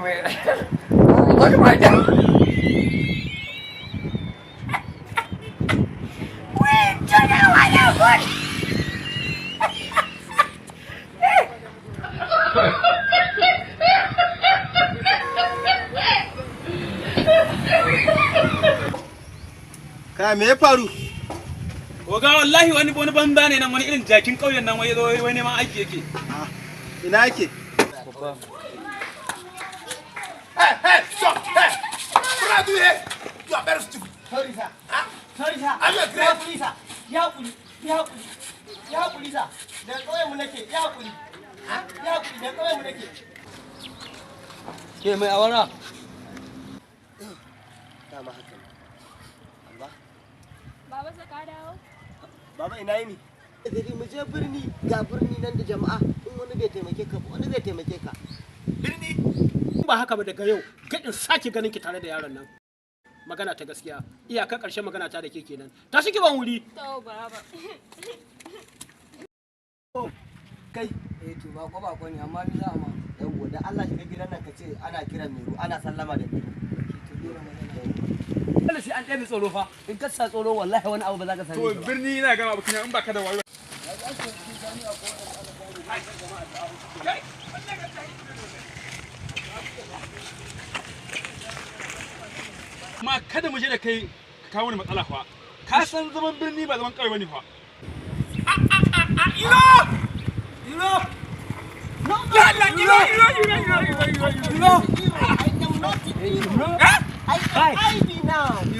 Man. Look at my dog. Wait, check out my dog. Kai, me ya faru? Oga, wallahi wani banza ne nan, wani irin jakin ƙauyen nan, wai zo wai neman aiki yake. Ina yake? Hey, hey, stop! Hey! What are you doing here? You are very stupid. Sorry, sir. Sorry, sir. Are you a Ya hakuri, sir. Ya hakuri. Ya hakuri. Ya hakuri, sir. Daga ƙauyen mu nake. Ya hakuri. Ya hakuri. Daga ƙauyen mu nake. Ke mai awara. Dama haka ne. Allah. Baba, sai ka dawo? Baba, ina yini? Gari mu je birni, ga birni nan da jama'a, in wani bai taimake ka ba, wani zai taimake ka. Birni. Ba haka ba, daga yau in sake ganin ki tare da yaron nan. Magana ta gaskiya, iyakar ƙarshen magana ta da ke kenan. Tashi ki ban wuri. To, baba. Kai. Eh to, ba ko ba ko ne, amma ni za a ma. Yawwa, da Allah shiga gidan nan ka ce ana kiran Mero, ana sallama da Mero. To, dole magana. Dole sai an ɗebe tsoro fa. In ka sa tsoro, wallahi wani abu ba za ka same To shi ba. birni ina gama abokina, in baka da wayo. Amma kada mu je da kai ka kawo ni matsala fa. Ka san zaman birni ba zaman ƙauye bane fa. Iro! Iro! Ya Allah, Iro, Iro, Iro, Iro, Iro, Iro, Iro. I am not Iro. I am Ivy now.